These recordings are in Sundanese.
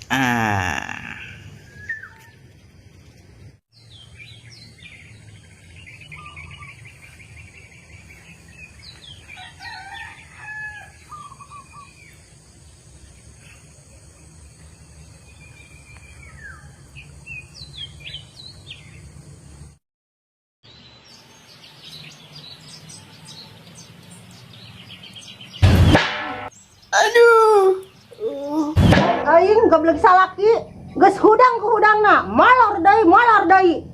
Ah. Aduh. Aing goblok salaki, geus hudang ku hudangna, molor deui.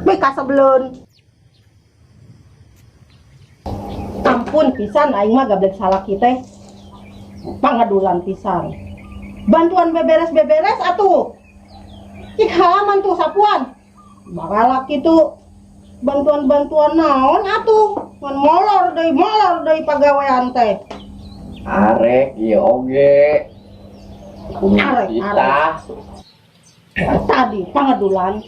Beka sebelun. Ampun pisan aing mah goblok salaki teh. Pangadulan pisan. Bantuan beberes-beberes atuh. Cik halaman tuh sapuan. Baralak kitu. Bantuan-bantuan naon atuh? Ngan molor deui pagawean teh. Arek ieu oge. Arek, arek. Tadi pangadulan.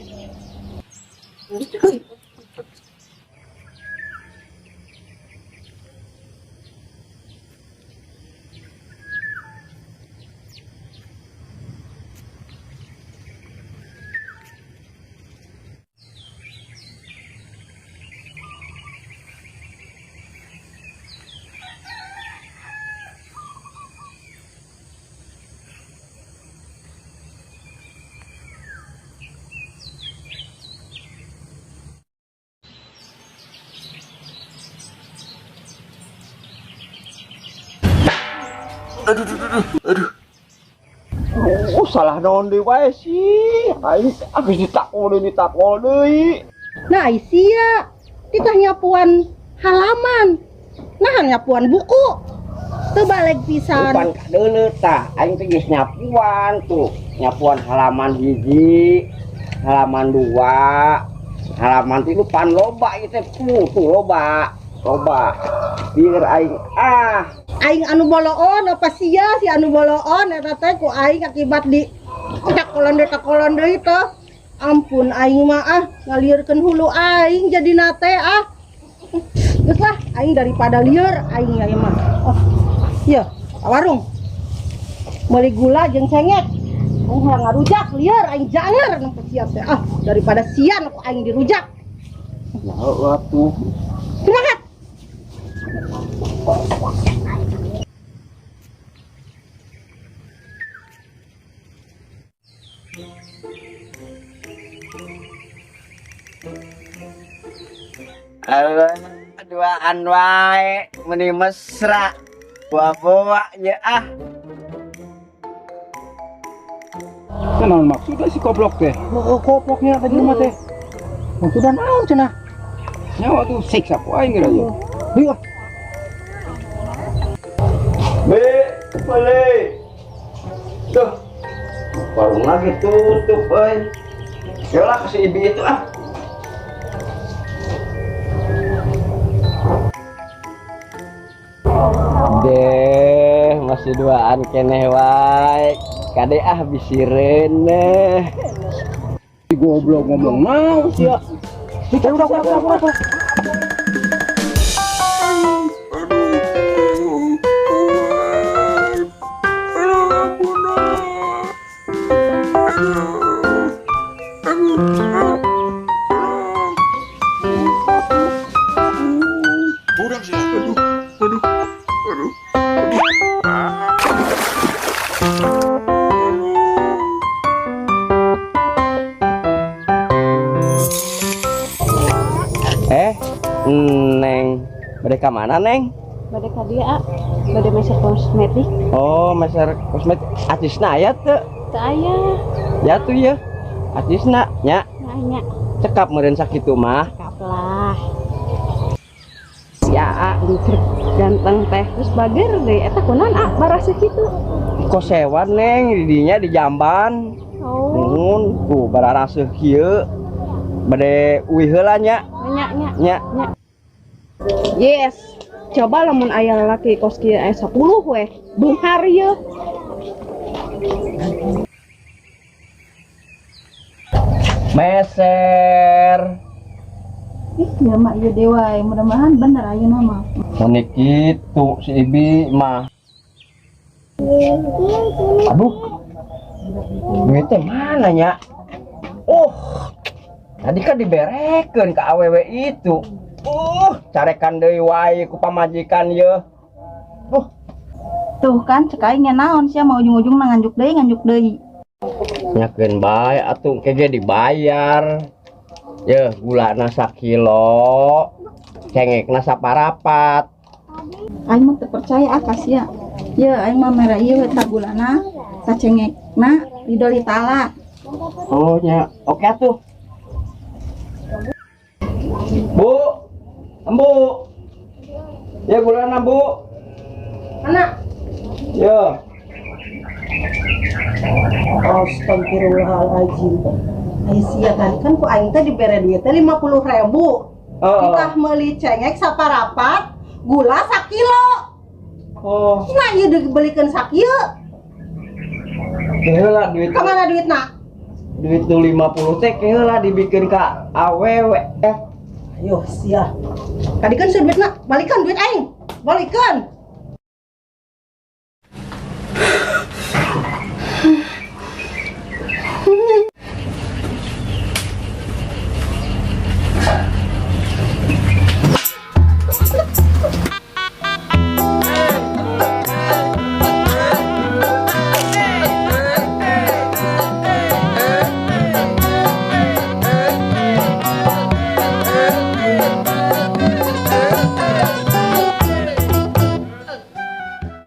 Aduh, aduh, aduh, aduh. Oh, salah naon deui wae sih. Aing geus ditakol deui. Nah, sia titah nyapuan halaman. Nah, nyapuan buku. Teu balik pisan. Bukan kadeuleu tah, aing teh geus nyapuan tuh. Nyapuan halaman hiji, halaman dua, halaman tilu pan loba ieu teh tuh loba. Loba. Biar aing ah aing anu boloon apa sia si anu boloon eta teh ku aing akibat di takolon deui teh. Ampun aing mah ah ngalieurkeun hulu aing jadi nate ah. Geus lah aing daripada lieur aing ya mah. Oh. Ieu, warung. Meuli gula jeung cengek. Aing hayang ngarujak lieur aing jangar nempo sia teh ah daripada sia ku aing dirujak. Ya atuh. Semangat. Alah, duaan wae meni mesra. Bawa-bawa nya ah. Naon maksudna si koplok teh? Oh, koploknya tadi mah teh. Maksudna naon cenah? Nyawa tuh siksa ku aing geura ieu. Lieur. Be, boleh. Tuh. Warung lagi tutup euy. Yolah ke si Ibi itu ah. Deh, masih duaan keneh wae. Kade ah bisi reuneuh. Si goblok ngomong naon sia. Udah. Neng, bade ka mana Neng? Bade ka dieu, A. Bade meser kosmetik. Oh, meser kosmetik. Acisna aya teu? Teu aya. Ya tuh ya. Acisna nya. Nya. Cekap meureun sakitu mah. Cekap lah. Si Aa ganteng teh terus bager deui eta kunaon A baraseuh kitu? Kosewan Neng di dinya di jamban. Oh. Nuhun tuh bararaseuh kieu. Bade uih heula nya. Nya nya. Nya. Yes. Coba lamun aya lalaki kos kieu aya 10 weh. Beunghar ieu. Meser. Ih, ya mak ieu dewa, mudah-mudahan bener ayeuna mah. Mun kitu si Ibi mah. Aduh. teh mana nya? Oh, tadi kan diberekeun ke awewe itu. Carekan deui wae ku pamajikan ye. Tuh kan cek aing nya naon sia mau ujung-ujungna nganjuk deui nganjuk deui. Nyakeun bae atuh engke ge dibayar. Yeuh, gulana sakilo, cengekna saparapat. Aing mah teu percaya ah ka sia. Ye aing mah mere ieu we tah gulana, tah cengekna ridho li ta'ala. Oh nya, oke atuh. Bu, Ambu. Ya gulana, Bu. Mana? Ya. Astagfirullahaladzim. Ai sia tadi kan ku aing teh dibere duit teh 50.000. Oh. Kita meuli cengek saparapat, gula sakilo. Oh, Nah, ieu dibelikeun sakieu. keheula duit. Ka mana duitna? Duit nu 50 teh keheula dibikeun ka awewe. Ayo sia. Tadi kan duitna, balikan duit aing. Balikan.